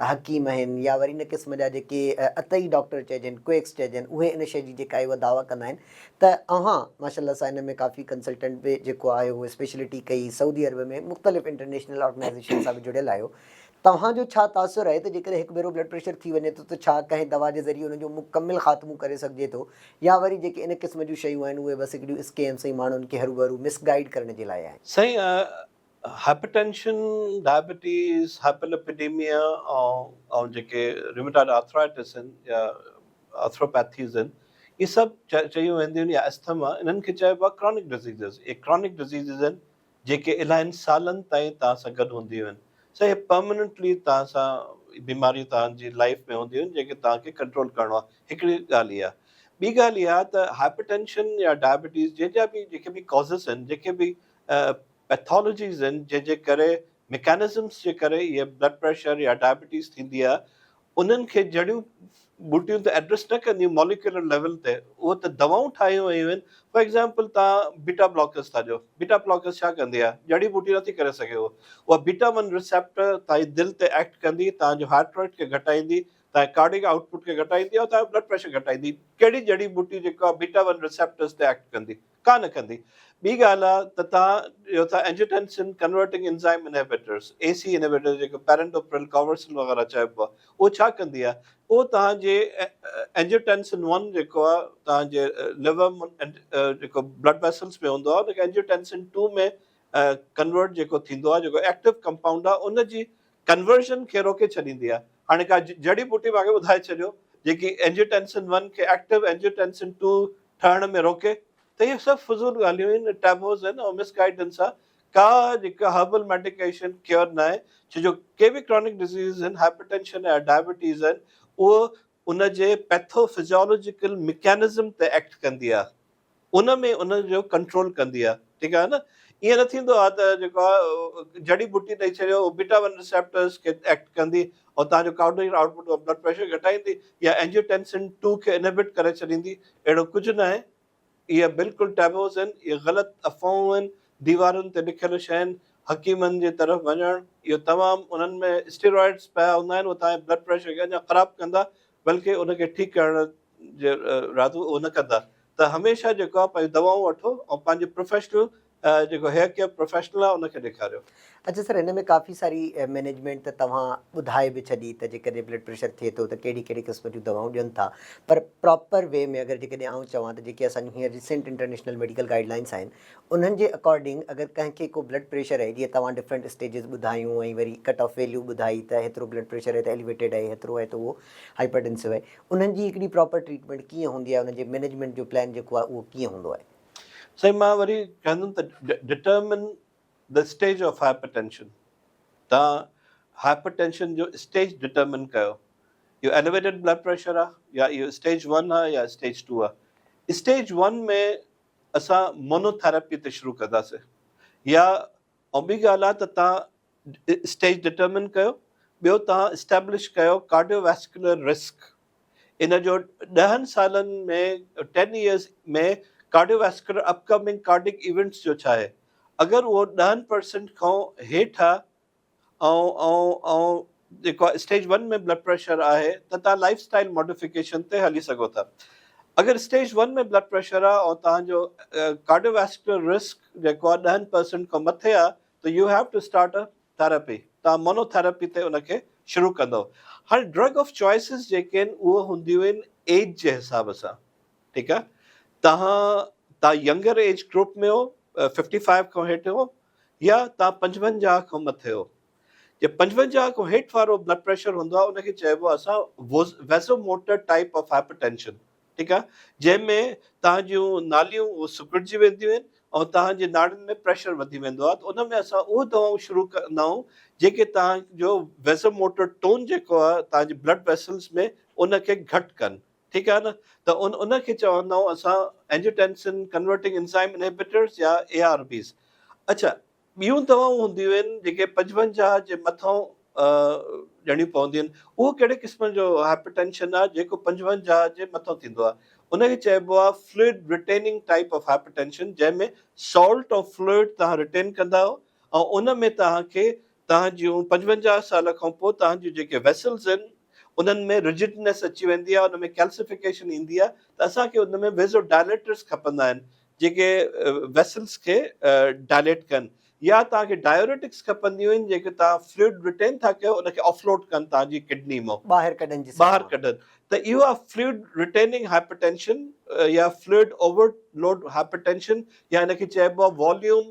حڪيم آهن يا وري ان قسم جا جيڪي عطئي ڊاڪٽر چئجن، Quacks چئجن، اهي ان شيء جي جيڪا آهي اها دعويٰ ڪندا آهن ته اوهان ماشاء الله سان ان ۾ ڪافي ڪنسلٽنٽ به جيڪو آهي اهو اسپيشلٽي ڪئي، سعودي عرب ۾ مختلف انٽرنيشنل آرگنائيزيشن سان به جڙيل آهيو، توهان جو ڇا تاثر آهي ته جيڪڏهن هڪ ڀيرو بلڊ پريشر ٿي وڃي ٿو ته ڇا ڪنهن دوا جي ذريعي ان جو مڪمل خاتمو ڪري سگهجي ٿو يا وري جيڪي ان قسم جون شيون آهن اهي بس هڪڙيون اسڪيمس ۽ ماڻهن کي هروڀرو مس گائيڊ ڪرڻ جي لاء آهن؟ سائين هائپرٽينشن، ڊائبٽيز، هائپرلپيڊيميا ۽ جيڪي ريوميٽائڊ آرٿرائٽس آهن يا آرٿروپيٿيز آهن اهي سڀ چيون وينديون آهن يا اسٿما انهن کي چئبو آهي ڪرانڪ ڊزيزز اهي ڪرانڪ ڊزيزز آهن جيڪي الاهين سالن تائين توهان سان گڏ هونديون آهن سو اهي پرماننٽلي توهان سان بيماريون توهان جي لائف ۾ هونديون آهن جيڪي توهان کي ڪنٽرول ڪرڻو آهي هڪڙي ڳالهه اها ٻي ڳالهه اها ته هائپرٽينشن يا ڊائبٽيز جنهن جا به جيڪي به ڪازز آهن جيڪي به پيٿالوجيز آهن جنهن جي ڪري ميڪانزمس جي ڪري اهي بلڊ پريشر يا ڊائبٽيز ٿيندي آهي انهن کي جڙيون ٻوٽيون ته ايڊريس نه ڪنديون ماليڪيولر ليول تي اهو ته دوائون ٺاهيون ويون آهن فار ايگزامپل توهان بيٽا بلاڪرز ٿا ڏيو بيٽا بلاڪرز ڇا ڪندي آهي جڙي ٻوٽي نٿي ڪري سگهي اهو اها بيٽا ون ريسيپٽر توهان جي دل تي ايڪٽ ڪندي توهان جو هارٽ ريٽ کي گهٽائيندي توهان جي ڪارڊيڪ آئوٽ پٽ کي گهٽائيندي ۽ توهان جو بلڊ پريشر گهٽائيندي. ڪهڙي جڙي ٻوٽي جيڪو آهي بيٽا ون ريسيپٽرز تي ايڪٽ ڪندي؟ ڪا نه ڪندي. ٻي ڳالهه آهي ته توهان ڏيو ٿا angiotensin converting enzyme inhibitors, A C inhibitors, جيڪو پيرنڊوپرل، ڪاورسل وغيره چئبو آهي، اهو ڇا ڪندي آهي؟ اهو توهان جي اينجيوٽينسن ون جيڪو آهي توهان جي ليور جيڪو بلڊ ويسلز ۾ هوندو آهي ان کي اينجيوٽينسن ٽو ۾ ڪنورٽ جيڪو ٿيندو آهي جيڪو ايڪٽو ڪمپائونڊ آهي ان جي ڪنورشن کي روڪي ڇڏيندي آهي. هاڻي ڪا جڙي ٻوٽي مان کي ٻڌائي ڇڏيو جيڪي اينجيوٽينسن ون کي ايڪٽو اينجيوٽينسن ٽو ٺهڻ ۾ روڪي ته اهي سڀ فضول ڳالهيون آهن، ٽيبوز آهن ۽ مس گائيڊنس آهي. ڪا جيڪا هربل ميڊيڪيشن ڪيور ناهي ڇو جو ڪي به ڪرانڪ ڊزيز آهن هائپرٽينشن يا ڊائبٽيز آهن اهو ان جي پيٿو فزيولوجيڪل مڪينزم تي ايڪٽ ڪندي آهي ان ۾ ان جو ڪنٽرول ڪندي آهي ٺيڪ آهي نه ائين نه ٿيندو آهي ته جيڪو آهي جڙي ٻوٽي ڏئي ڇڏيو بيٽا ون ريسيپٽرز کي ايڪٽ ڪندي ۽ توهان جو ڪارڊيڪ آئوٽ پٽ بلڊ پريشر گهٽائيندي يا اينجيوٽينسن ٽو کي انهبٽ ڪري ڇڏيندي اهڙو ڪجهه ناهي اهي بلڪل ٽيبوز آهن، اهي غلط افواهون آهن، ديوارن تي لکيل شين، حڪيمن جي طرف وڃڻ، اهو تمام انهن ۾ اسٽيرائڊز پيا هوندا آهن، اهي توهان جي بلڊ پريشر کي اڃا خراب ڪندا، بلڪه ان کي ٺيڪ ڪرڻ جي ارادو اهو نه ڪندا ته هميشه جيڪو آهي پنهنجون دوائون وٺو ۽ پنهنجي پروفيشنل جيڪو هيئر ڪيئر پروفيشنل آهي ان کي ڏيکاريو. اڇا سر هن ۾ ڪافي ساري مينيجمينٽ ته توهان ٻڌائي به ڇڏي ته جيڪڏهن بلڊ پريشر ٿئي ٿو ته ڪهڙي ڪهڙي قسم جون دوائون ڏين ٿا پر پراپر وي ۾ اگر جيڪڏهن آئون چوان ته جيڪي اسان جون هينئر recent international medical guidelines آهن انهن جي اڪارڊنگ اگر ڪنهن کي ڪو بلڊ پريشر آهي جيئن توهان ڊفرنٽ اسٽيجز ٻڌايون ۽ وري ڪٽ آف ويليو ٻڌائي ته هيترو بلڊ پريشر آهي ته ايليويٽيڊ آهي هيترو آهي ته اهو هائپرٽينسو آهي انهن جي هڪڙي پراپر ٽريٽمينٽ ڪيئن هوندي آهي انهن جي مينيجمينٽ جو پلان جيڪو آهي اهو ڪيئن هوندو آهي. سائين مان وري چوندم ته determine the stage of hypertension توهان هائپر ٽينشن جو اسٽيج ڊٽرمن ڪيو اهو ايليويٽيڊ بلڊ پريشر آهي يا اهو اسٽيج ون آهي يا اسٽيج ٽو آهي اسٽيج ون ۾ اسان مونو ٿراپي تي شروع ڪنداسين يا ۽ ٻي ڳالهه آهي ته توهان اسٽيج ڊٽرمن ڪيو ٻيو توهان اسٽيبلش ڪيو ڪارڊيو ويسڪولر رسڪ ان جو ڏهن سالن ۾ ten years ۾ cardiovascular upcoming cardiac events جو ڇا آهي اگر اهو ڏهن پرسنٽ کان هيٺ آهي ۽ ۽ ۽ جيڪو اسٽيج ون ۾ بلڊ پريشر آهي ته توهان لائف اسٽائل ماڊيفڪيشن تي هلي سگهو ٿا اگر اسٽيج ون ۾ بلڊ پريشر آهي ۽ توهان جو ڪارڊيو ويسڪولر رسڪ جيڪو آهي ڏهن پرسنٽ کان مٿي آهي ته you have to start a therapy توهان مونو ٿراپي تي ان کي شروع ڪندؤ. هاڻي ڊرگ آف چوائسز جيڪي آهن اهي هونديون آهن ايج جي حساب سان ٺيڪ آهي توهان توهان ينگر ايج گروپ ۾ هو ففٽي فائيو کان هيٺ هو يا توهان 55 کان مٿي هو جي 55 کان هيٺ وارو بلڊ پريشر هوندو آهي ان کي چئبو آهي اسان vasomotor type of hypertension ٺيڪ آ جنهن ۾ توهان جون ناليون اهو سڪڙجي وينديون آهن ۽ توهان جي ناڙين ۾ پريشر وڌي ويندو آهي ته ان ۾ اسان اهي دوائون شروع ڪندا آهيون جيڪي توهان جو ويزوموٽر ٽون جيڪو آهي توهان جي بلڊ ويسلز ۾ ان کي گهٽ ڪن ٺيڪ آهي نه ته ان ان کي چوندا آهيون اسان اينجيوٽينسن ڪنورٽنگ انزائم انهبيٽرز يا اي آر بيز اڇا ٻيون دوائون هونديون آهن جيڪي 55 جي مٿان ڏيڻيون پونديون آهن اهو ڪهڙي قسم جو هائپرٽينشن آهي جيڪو 55 جي مٿان ٿيندو آهي ان کي چئبو آهي fluid retaining type of hypertension جنهن ۾ سالٽ ۽ فلوئڊ توهان ريٽين ڪندا آهيو ۽ ان ۾ توهان کي توهان جون 55 سال کان پوء توهان جون جيڪي ويسلز آهن انهن ۾ رجڊنيس اچي ويندي آهي ان ۾ ڪيلسيفڪيشن ايندي آهي ته اسان کي ان ۾ ويزو ڊائليٽرز کپندا آهن جيڪي ويسلز کي ڊائليٽ ڪن يا توهان کي ڊائيوريٽڪس کپنديون آهن جيڪي توهان فلوئڊ ريٽين ٿا ڪيو ان کي آف لوڊ ڪن توهان جي ڪڊني مان ٻاهر ڪڍن جسم ٻاهر ڪڍن ته اهو آهي فلوئڊ ريٽيننگ هائپرٽينشن يا فلوئڊ اوور لوڊ هائپرٽينشن يا ان کي چئبو آهي واليوم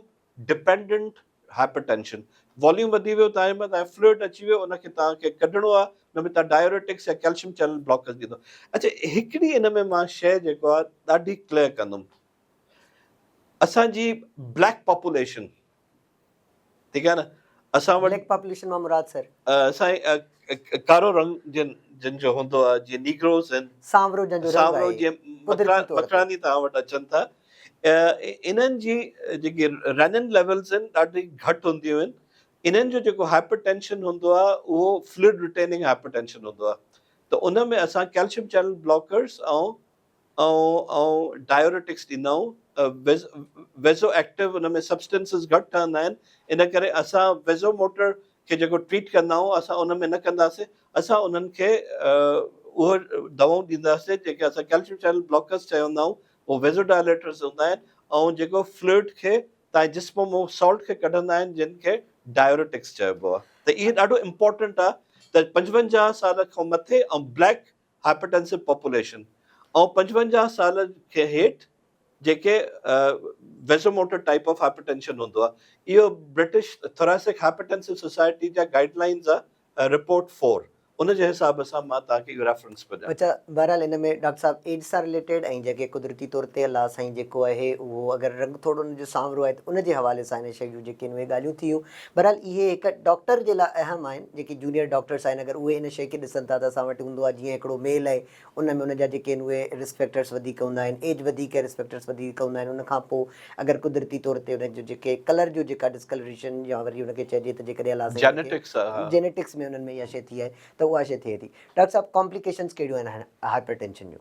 ڊپينڊنٽ هائپرٽينشن واليوم وڌي ويو توهان جي ۾ توهان فلوئڊ اچي ويو ان کي توهان کي ڪڍڻو آهي ان ۾ توهان ڊائيوريٽڪس يا ڪيلشيم چينل بلاڪرز ڏيندو اڇا هڪڙي ان ۾ مان شيء جيڪو آهي ڏاڍي ڪليئر ڪندم اسان جي بليڪ پاپوليشن ٺيڪ آهي نه اسان وٽ بليڪ پاپوليشن مان مراد سر سائين ڪارو رنگ جن جن جو هوندو آهي جيئن نيگروز آهن سانورو جن جو رنگ سانورو جيئن مڪراني توهان وٽ اچن ٿا انهن جي جيڪي رينن ليولز آهن ڏاڍي گهٽ هونديون آهن انهن جو جيڪو هائپر ٽينشن هوندو آهي اهو فلوئڊ ريٽيننگ هائپر ٽينشن هوندو آهي ته ان ۾ اسان ڪيلشيم چينل بلاڪرز ۽ ۽ ۽ ڊائيوريٽڪس ڏيندا آهيون ويزو ايڪٽو ان ۾ سبسٽنسز گهٽ ٺهندا آهن ان ڪري اسان ويزو موٽر کي جيڪو ٽريٽ ڪندا آهيون اسان ان ۾ نه ڪنداسين اسان انهن کي اهو دوائون ڏينداسين جيڪي اسان ڪيلشيم چينل بلاڪرز چوندا آهيون اهو ويزوڊائليٽرز هوندا آهن ۽ جيڪو فلوئڊ کي تان جسم مون سالٽ کي ڪڍندا آهن جن کي ڊائيوريٽڪس چئبو آهي ته اهي ڏاڍو امپورٽنٽ آهي ته 55 سال کان مٿي ۽ بليڪ هائپرٽينسو پاپوليشن ۽ 55 سال کي هيٺ جيڪي ويزوموٽر ٽائپ آف هائپرٽينشن هوندو آهي اهو برٽش ٿوراسڪ هائپرٽينسو سوسائٽي جا گائيڊ لائنز آهي رپورٽ 4 ان جي حساب سان مان توهان کي اهو ريفرنس پيو ڏيان. اڇا بهرحال ان ۾ ڊاڪٽر صاحب ايج سان رليٽيڊ ۽ جيڪي قدرتي طور تي الله سائين جيڪو آهي اهو اگر رنگ ٿورو ان جو سانورو آهي ته ان جي حوالي سان ان شيء جون جيڪي آهن اهي ڳالهيون ٿيون بهرحال اهي هڪ ڊاڪٽر جي لاء اهم آهن جيڪي جونيئر ڊاڪٽرس آهن اگر اهي ان شيء کي ڏسن ٿا ته اسان وٽ هوندو آهي جيئن هڪڙو ميل آهي ان ۾ ان جا جيڪي آهن اهي رسڪ فيڪٽرس وڌيڪ هوندا آهن ايج وڌيڪ رسڪ فيڪٽرس وڌيڪ هوندا آهن ان کان پوء اگر قدرتي طور تي ان جو جيڪي ڪلر جو جيڪا ڊسڪلريشن يا وري ان کي چئجي ته جيڪڏهن الله سائين جينيٽڪس آهي ها. جينيٽڪس ۾ انهن ۾ اها شيء ٿي آهي ته اها شيء ٿئي ٿي. ڊاڪٽر صاحب ڪامپليڪيشنس ڪهڙيون آهن هائپر ٽينشن جون؟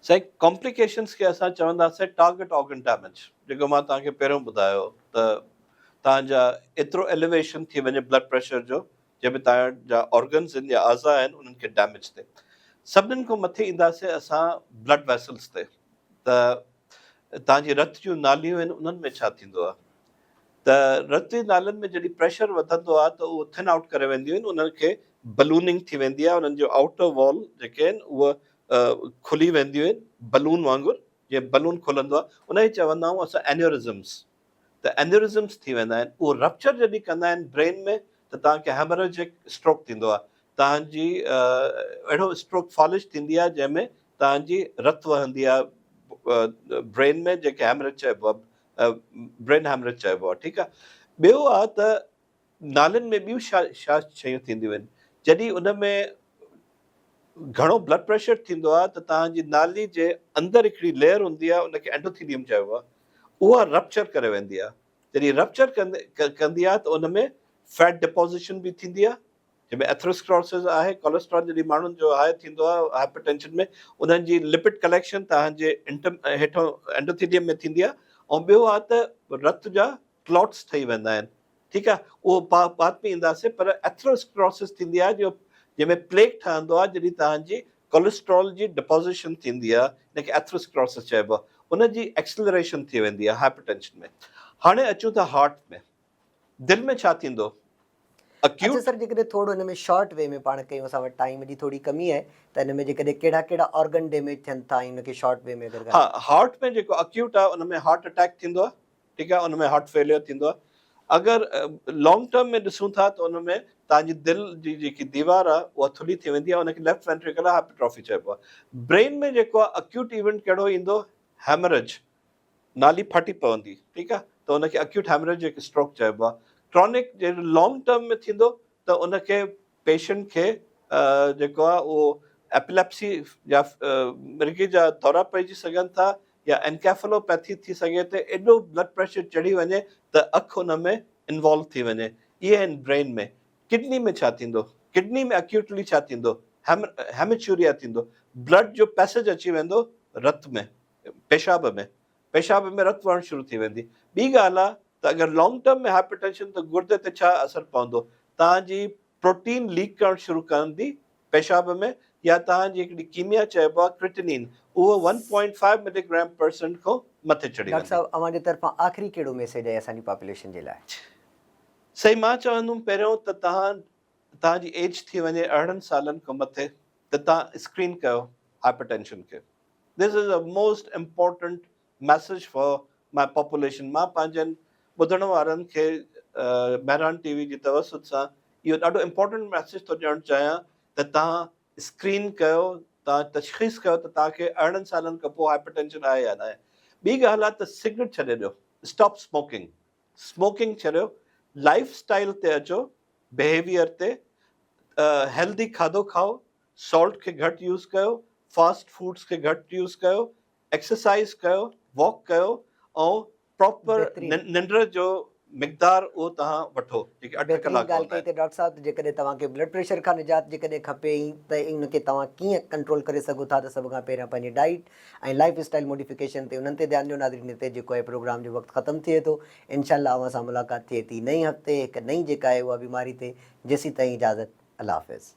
سائين ڪامپليڪيشنس کي اسان چونداسين ٽارگيٽ آرگن ڊيميج جيڪو مان توهان کي پهريون ٻڌايو ته توهان جا ايترو ايليويشن ٿي وڃي بلڊ پريشر جو جنهن ۾ توهان جا آرگنز آهن يا اعضا آهن انهن کي ڊيميج ٿئي. سڀني کان مٿي اينداسين اسان بلڊ ويسلز تي ته توهان جي رت جون ناليون آهن انهن ۾ ڇا ٿيندو آهي ته رت جي نالين ۾ جڏهن پريشر وڌندو آهي ته اهو ٿن آئوٽ ڪري وينديون آهن انهن کي بلوننگ ٿي ويندي آهي انهن جو آئوٽر وال جيڪي آهن اهي کلي وينديون آهن بلون وانگر جيئن بلون کلندو آهي ان کي چوندا آهيون اسان اينيورزمز ته اينيورزمز ٿي ويندا آهن اهو رپچر جڏهن ڪندا آهن برين ۾ ته توهان کي هيمريجڪ اسٽروڪ ٿيندو آهي توهان جي اهڙو اسٽروڪ فالج ٿيندي آهي جنهن ۾ توهان جي رت وهندي آهي برين ۾ جنهن کي هيمريج چئبو آهي برين هيمريج چئبو آهي ٺيڪ آهي ٻيو آهي ته نالين ۾ ٻيون ڇا ڇا شيون ٿينديون آهن جڏهن ان ۾ گهڻو بلڊ پريشر ٿيندو آهي ته توهان جي نالي جي اندر هڪڙي ليئر هوندي آهي ان کي اينڊوٿيليم چئبو آهي اها رپچر ڪري ويندي آهي جڏهن رپچر ڪندي آهي ته ان ۾ فيٽ ڊپوزيشن به ٿيندي آهي جنهن ۾ ايٿروسڪلروسز آهي ڪوليسٽرول جڏهن ماڻهن جو هاء ٿيندو آهي هائپر ٽينشن ۾ انهن جي لپڊ ڪليڪشن توهان جي هيٺون اينڊوٿيليم ۾ ٿيندي آهي ۽ ٻيو آهي ته رت جا ڪلاٽس ٺهي ويندا آهن ٺيڪ آهي اهو بعد ۾ اينداسين پر ايٿروسڪلروسز ٿيندي آهي جو جنهن ۾ پليڪ ٺهندو آهي جڏهن توهان جي ڪوليسٽرول جي ڊپوزيشن ٿيندي آهي ان کي ايٿروسڪلروسز چئبو آهي ان جي ايڪسلريشن ٿي ويندي آهي هائپر ٽينشن ۾ هاڻي اچون ٿا هارٽ ۾ دل ۾ ڇا ٿيندو اچا سر جيڪڏهن ٿورو ان ۾ شارٽ وي ۾ پاڻ ڪيون اسان وٽ ٽائيم جي ٿوري ڪمي آهي ته ان ۾ جيڪڏهن ڪهڙا ڪهڙا آرگن ڊيميج ٿين ٿا ۽ ان کي شارٽ وي ۾ اگر ها هارٽ ۾ جيڪو اڪيوٽ آهي ان ۾ هارٽ اٽيڪ ٿيندو آهي ٺيڪ آهي ان ۾ هارٽ فيليئر ٿيندو آهي اگر لانگ ٽرم ۾ ڏسون ٿا ته ان ۾ توهان جي دل جي جيڪي ديوار آهي اها ٿلهي ٿي ويندي آهي ان کي ليفٽ وينٽريڪولر هائپرٽرافي چئبو آهي برين ۾ جيڪو آهي اڪيوٽ ايونٽ ڪهڙو ايندو هيمرج نالي ڦاٽي پوندي ٺيڪ آ ته ان کي اڪيوٽ هيمريجڪ اسٽروڪ چئبو آ ڪرونڪ جي لانگ ٽرم ۾ ٿيندو ته ان کي پيشنٽ کي جيڪو آ اهو ايپيليپسي يا مرگي جا دورا پئجي سگهن ٿا يا انڪيفلوپيٿي ٿي سگهي ٿي ايڏو بلڊ پريشر چڙهي وڃي ته اک ان ۾ انوالو ٿي وڃي اهي آهن برين ۾ ڪڊني ۾ ڇا ٿيندو ڪڊني ۾ اڪيوٽلي ڇا ٿيندو هيمچوريا ٿيندو بلڊ جو پيسج اچي ويندو رت ۾ پيشاب ۾ پيشاب ۾ رت وهڻ شروع ٿي ويندي. ٻي ڳالهه آ ته اگر لانگ ٽرم ۾ هائپر ٽينشن ته گردي تي ڇا اثر پوندو؟ توهان جي پروٽين ليڪ ڪرڻ شروع ڪندي پيشاب ۾ يا توهان جي هڪڙي ڪيميا چئبو آ ڪريٽنين اهو ون پوائنٽ فائيو ملي گرام پرسنٽ کان مٿي چڙهي ڊاڪٽر ويندي. صاحب اوهان جي طرفان آخري ڪهڙو ميسيج آهي اسان جي پاپوليشن جي لاء؟ سائين مان چوندم پهريون ته توهان توهان جي ايج ٿي وڃي 18 سالن کان مٿي ته توهان اسڪرين ڪيو هائپر ٽينشن کي. This is a most important message for my population مان پنهنجن ٻڌڻ وارن کي مهراڻ ٽي وي جي توسط سان اهو ڏاڍو امپورٽنٽ ميسيج ٿو ڏيڻ چاهيان ته توهان اسڪرين ڪيو توهان تشخيص ڪيو ته توهان کي 18 سالن کان پوء هائپر ٽينشن آهي يا ناهي ٻي ڳالهه آهي ته سگريٽ ڇڏي ڏيو اسٽاپ اسموڪنگ اسموڪنگ ڇڏيو لائف اسٽائل تي اچو بهيويئر تي هيلدي کاڌو کائو سالٽ کي گهٽ يوز ڪيو، فاسٽ فوڊز کي گهٽ يوز ڪيو، ايڪسرسائيز ڪيو، واڪ ڪيو ۽ پراپر ننڊ جو مقدار اهو توهان وٺو جيڪي اٺ بهترين ڪلاڪ ڳالهه هوندا ڪئي آهن. ته ڊاڪٽر صاحب ته جيڪڏهن توهان کي بلڊ پريشر کان نجات جيڪڏهن کپي ئي ته ان کي توهان ڪيئن ڪنٽرول ڪري سگهو ٿا ته سڀ کان پهريان پنهنجي ڊائيٽ ۽ لائيف اسٽائيل موڊيفڪيشن تي انهن تي ڌيان ڏيو ناظرين هتي جيڪو آهي پروگرام جو وقت ختم ٿئي ٿو انشاء الله اوهان سان ملاقات ٿئي ٿي نئين هفتي هڪ نئين جيڪا آهي اها بيماري تي جيسين تائين اجازت الله حافظ.